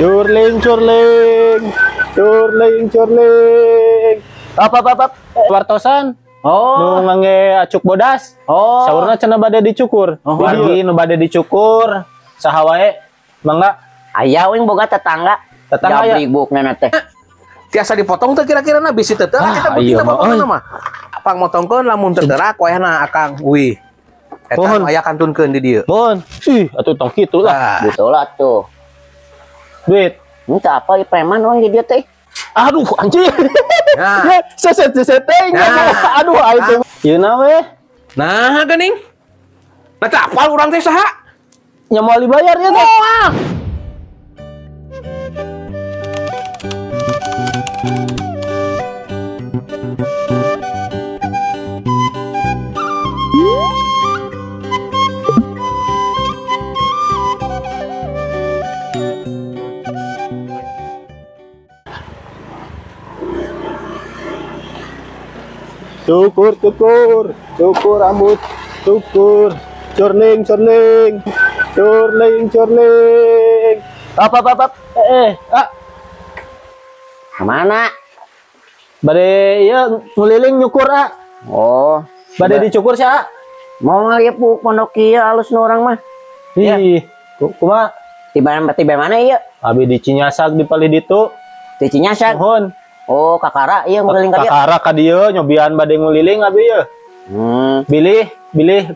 Curling, curling. Curling, curling. Apa, apa, apa? Wartosan. Oh. Nu ngangge acuk bodas. Oh. Saurna cenah bade dicukur. Oh, wargi nu bade dicukur. Saha wae? Mangga. Aya we boga tetangga. Tetangga aya. Jabrik bukna teh. Tiasa dipotong teh kira-kira na bisi teu teu Ah, kita beuki iya na mah, potongna euy. mah. Pang motongkeun lamun teu terak wayahna akang. Wih. Eta Mohon. aya kantunkeun di dieu. Mohon. Ih, atuh tong kitu lah. Nah, Betul lah tuh. Duit. Ini apa ieu preman urang di dieu teh. Aduh, anjir. Nah. Ya, seset seset teh Nah. Aduh, aing teh. Ieu na we. Nah, geuning. Nah, teu apal urang teh saha? Nya moal dibayar ya teh. Moal. Cukur, cukur, cukur rambut, cukur, curling, curling, curling, curling. Apa, apa, apa? Ah. Kemana? Bade, iya, nguliling nyukur, ah. Oh. Bade dicukur sih, ah. Mau ngalieu puk pondok ieu alus nu urang mah. Ih, kumaha? Tiba mana ieu? Abi di Cinyasag di palih ditu. Di Cinyasag? Nuhun. Oh, kakara ieu nguliling ka dieu. Kakara ka dieu nyobian bade nguliling abi ieu. Bilih, bilih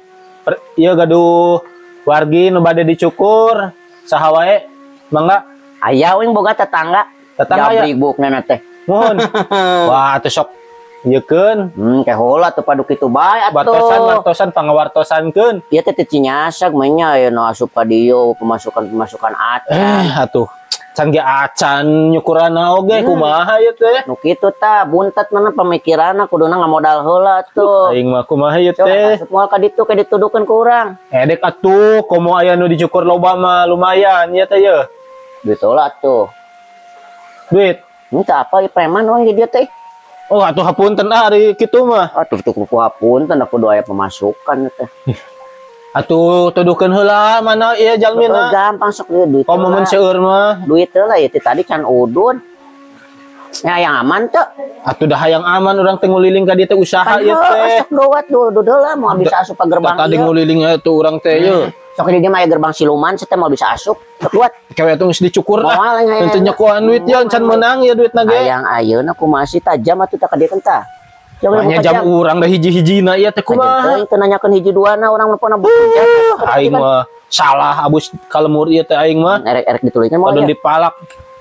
ieu gaduh wargi nu bade dicukur saha wae? Mangga. Aya we boga tetangga. Tetangga aya. Jabrik bukna teh. Nuhun. Wah, atuh sok ieukeun. Ke heula tuh padu kitu bae atuh. Wartosan, wartosan pangawartosankeun. Ieu teh teh Cinyasag mah nya aya nu asup ka dieu pemasukan-pemasukan acan. Atuh. Can ge acan nyukuranna oge kumaha ieu teh? Nu kitu tah buntet mana pemikiranna kuduna ngamodal heula tuh. Aing mah kumaha ieu teh? Asup moal ka ditu ke dituduhkeun ku urang. Edek atuh komo aya nu dicukur loba mah lumayan ieu teh ye. Duit heula atuh. Duit. Teu apa ieu preman urang di dieu teh. Oh atuh hapunten ah ari kitu mah. Atuh tuh ku hapunten kudu aya pemasukan teh. Atuh tuduhkeun heula mana ieu jalmina. Gampang sok ieu duit. Komo mun seueur mah. Duit heula ieu teh tadi can udun. Ya yang aman teu. Atuh dah hayang aman urang teh nguliling ka dieu teh usaha ieu teh. Sok dowat dudud heula moal bisa asup ka gerbang ieu. Tadi nguliling atuh urang teh ieu. Sok di dieu mah aya gerbang siluman sia teh moal bisa asup. Sok duat. Kewe atuh geus dicukur lah. Henteu nyekoan duit ya can meunang ieu duitna ge. Hayang ayeuna kumaha sih tajam atuh tah ka dieu kan tah. Hanya jam urang dah hiji-hijina ieu teh kumaha. Teu nanyakeun hiji duana urang mah pona butuh. Aing mah salah abus kalemur ieu teh aing mah. Erek-erek ditulikeun moal. Padahal dipalak.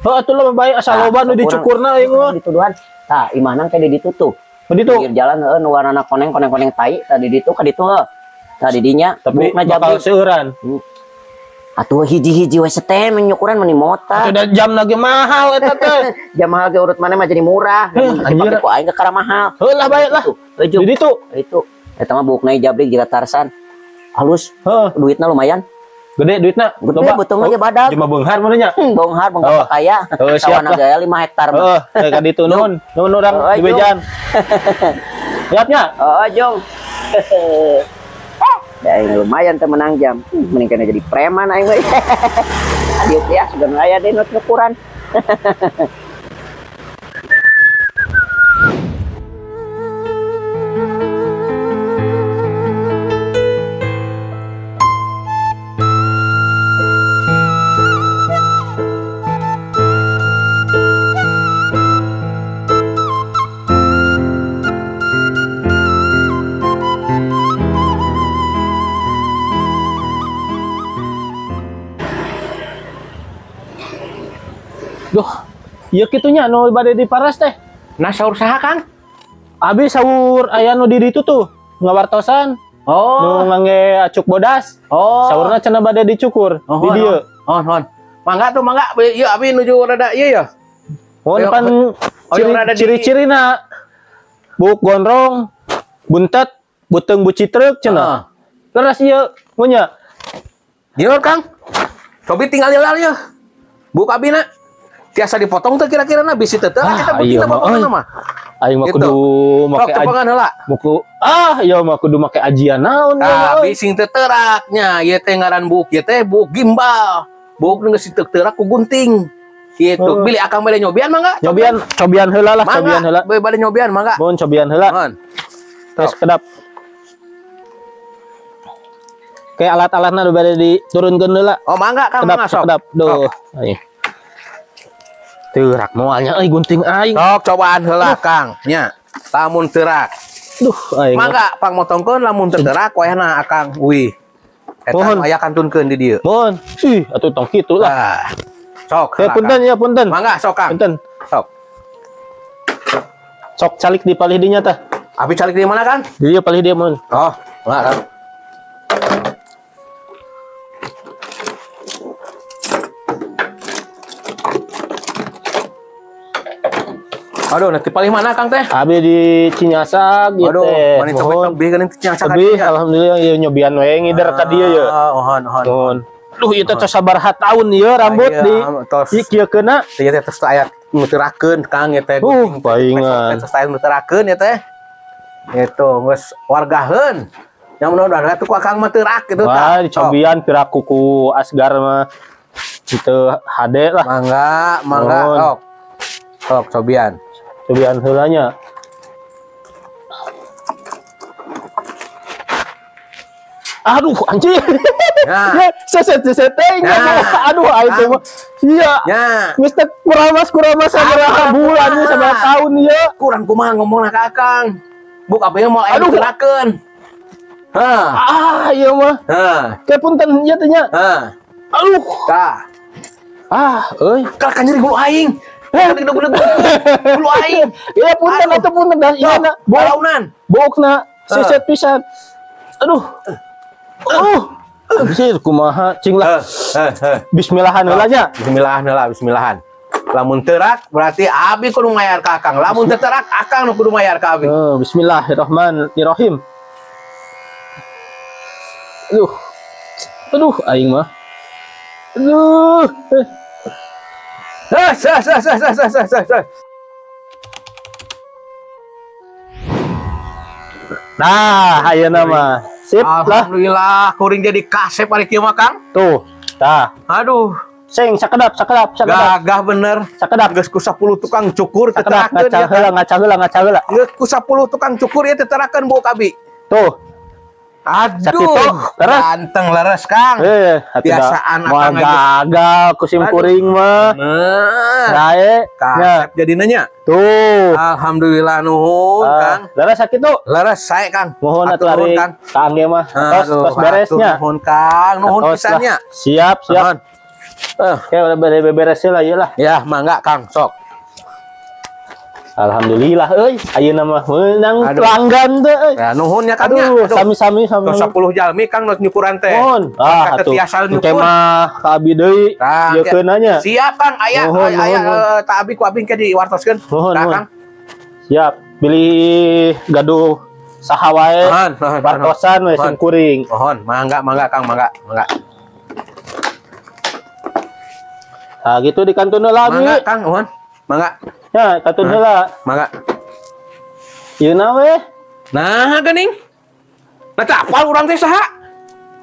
Heuh atuh lah bae asal loba nu dicukurna aing mah. Dituduhan. Tah imahna teh di ditu tuh. Di ditu. Pinggir jalan heuh nu warnana koneng koneng-koneng tai tah di ditu ka ditu heuh. Tah di dinya tapi bakal seueuran. Atuh hiji-hiji we setem nyukuran meni mota. Atuh da jam lagi mahal eta teh. Jam mahal ge urut maneh mah jadi murah. Anjir ku aing kakara mahal. Heuh lah bae lah. Di ditu. Itu. Eta mah bukna jabrik jika Tarsan. Halus. Heuh. Duitna lumayan. Gede duitna. Gede beuteung aja badag. Jema beunghar mun nya. Beunghar beunghar kaya. Siap lah. Gaya 5 hektar mah. Heuh, ka ditu nuhun. Nuhun urang di bejaan. Siap nya? Heeh, Jung. Ya, lumayan teh menang jam. Mending kena jadi preman aing mah. Adieu ya, sudah aya deh nu ukuran. Duh, ieu kitunya nu bade diparas teh. Nah saur saha Kang? Abi saur aya nu di ditu tuh, ngawartosan. Oh. Nu ngangge acuk bodas. Oh. Saurna cenah bade dicukur oh, di dieu. Oh, oh. Mangga tuh mangga ieu abi nuju rada ieu ya. Mun pan ciri-cirina buk gondrong, buntet, beuteung bucitreuk cenah. Leres ieu mun nya. Dieu Kang. Cobi tinggal heula ieu. Buk abina. Tiasa dipotong teh kira-kira na bisi teu teu kita beuki na potongna mah. Aing mah kudu make muku ah ieu mah kudu make ajian naon. Tah bisi teu teraknya ieu teh ngaran buk ieu teh buk gimbal. Buk geus teu terak ku gunting. Gitu. Bilih akang bade nyobian mangga? Nyobian, cobian heula lah, cobian heula. Bade nyobian mangga. Mun cobian heula. Mohon. Tes kedap. Kayak alat-alatna nu bade diturunkeun heula. Oh, mangga Kang, mangga sok. Kedap, duh. Teurak moalnya euy gunting aing. Sok cobaan heula Kang, nya. Lamun teurak. Duh, aing. Mangga pangmotongkeun lamun teu teurak wayahna akang uih. Eta aya kantunkeun di dieu. Mohon. Ih, atuh tong kitu lah. Sok. Ya punten ya punten. Mangga sok Kang. Punten. Sok. Sok calik di palih dinya tah. Abi calik di mana Kang? Di dieu palih dieu mun. Oh, mangga Kang. Aduh, nanti paling mana Kang teh? Abi di Cinyasak gitu. Aduh, mani tebih geuning Cinyasak. Tebih, alhamdulillah ieu nyobian we ngider ka dieu ye. Mohon, mohon. Duh, ieu teh tos sabaraha taun ieu rambut di tos ieu kieuna. Ieu teh tos aya nu terakeun Kang ieu teh. Paingan. Tos aya nu terakeun ieu teh. Itu geus wargaheun. Yang mun atuh ku Akang mah teurak kitu tah. Wah, dicobian piraku ku Asgar mah. Kitu hade lah. Mangga, mangga sok. Sok cobian. Cobian heula nya. Aduh, anjing. Nah. Seset teh. Nah. Aduh, aing teh. Iya. Ya. Geus teh kuramas sabaraha bulan ieu sabaraha tahun ieu. Kurang kumaha ngomongna ka Akang. Buk abdi moal aya terakeun. Hah. Ah, ieu mah. Hah. Ke punten ieu teh nya. Hah. Aduh. Tah. Ah, euy. Kalah nyeri bulu aing. Bulu aing. Iya punten atuh punten dah ieu na. Balaunan. Bokna seset pisan. Aduh. Anjir kumaha cing lah. Bismillahan heula nya. Bismillahan heula, bismillahan. Lamun teurak berarti abi kudu mayar ka Akang. Lamun teu terak Akang nu kudu mayar ka abi. Bismillahirrahmanirrahim. Aduh. Aduh aing mah. Aduh. Nah, ayeuna mah. Sip lah. Alhamdulillah, kuring jadi kasep ari kieu mah Kang. Tuh, tah. Aduh. Sing sakedap, sakedap, sakedap. Gagah bener. Sakedap geus ku 10 tukang cukur teu terakeun. Ngaca heula, ngaca heula, ngaca heula. Geus ku 10 tukang cukur ieu teu terakeun buuk abi. Tuh. Aduh, ganteng leres Kang. Biasaan akang gagal ku sim kuring mah. Sae, kasep jadina nya. Tuh. Alhamdulillah nuhun Kang. Leres sakitu? Leres sae Kang. Nuhun atuh ari Kang ge mah. Tos tos beresnya. Nuhun Kang, nuhun pisannya. Siap, siap. Oke, udah beres lah ieu lah. Ya, mangga Kang, sok. Alhamdulillah euy, ayeuna mah meunang pelanggan teh euy. Ya nuhun nya Kang nya. Aduh, sami-sami sami. 10 jalmi Kang nu nyukuran teh. Nuhun. Ah, atuh. Engke mah ka abi deui ieukeun nya. Siap Kang, aya aya ta abi ku abi engke diwartoskeun. Nuhun, Kang. Siap. Bilih gaduh saha wae. Wartosan we sing kuring. Nuhun, mangga mangga Kang, mangga, mangga. Nah, gitu di kantun heula abi. Mangga Kang, nuhun. Mangga. Ya, katun heula. Mangga. Ieu na we. Nah, geuning. Nah, teh apal urang teh saha?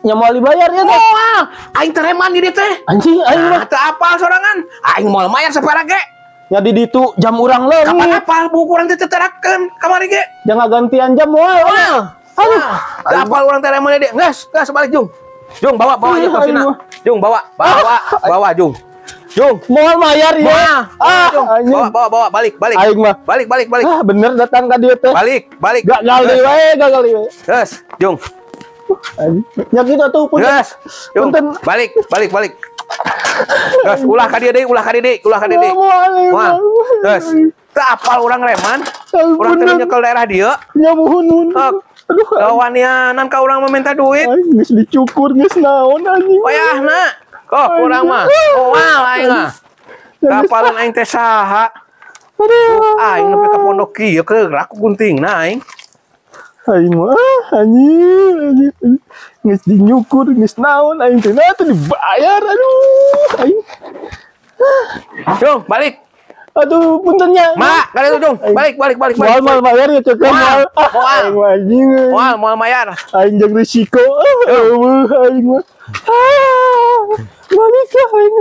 Nya moal dibayar nya teh. Moal. Aing teh reman di dieu teh. Anjing, aing mah teu apal sorangan. Aing moal mayar sapara ge. Nya di ditu jam urang leungit. Kapan apal buku urang teh teu terakeun kamari ge. Jangan gantian jam moal. Moal. Aduh, teu apal urang teh reman di dieu. Geus, geus balik Jung. Jung bawa bawa ieu tosina. Jung bawa, bawa, bawa Jung. Jung, moal mayar ya. Ah, bawa, bawa, bawa, balik, balik. Aing mah. Balik, balik, balik. Ah, bener datang ka dieu teh. Balik, balik. Gagal deui wae, gagal deui wae. Geus, Jung. Nya kitu atuh punten. Geus, Jung. Balik, balik, balik. Geus, ulah ka dieu deui, ulah ka dieu deui, ulah ka dieu deui. Moal. Geus. Teu apal urang reman. Urang teh nyekel daerah dieu. Nya muhun. Aduh, lawanianan ka urang mah minta duit. Aing geus dicukur geus naon anjing. Wayahna. Kok kurang mah. Moal aing mah. Kapalan aing teh saha? Aduh. Aing nepi ka pondok kieu kegerak guntingna aing. Aing mah anjing, anjing. Geus dinyukur geus naon aing teh nah teu dibayar aduh aing. Jung, balik. Aduh, punten nya. Mak, kali itu Jung. Balik, balik, balik, balik. Moal moal mayar ya cek moal. Moal. Anjing. Moal, moal mayar. Aing jeung risiko. Aing mah. Balik lah aing.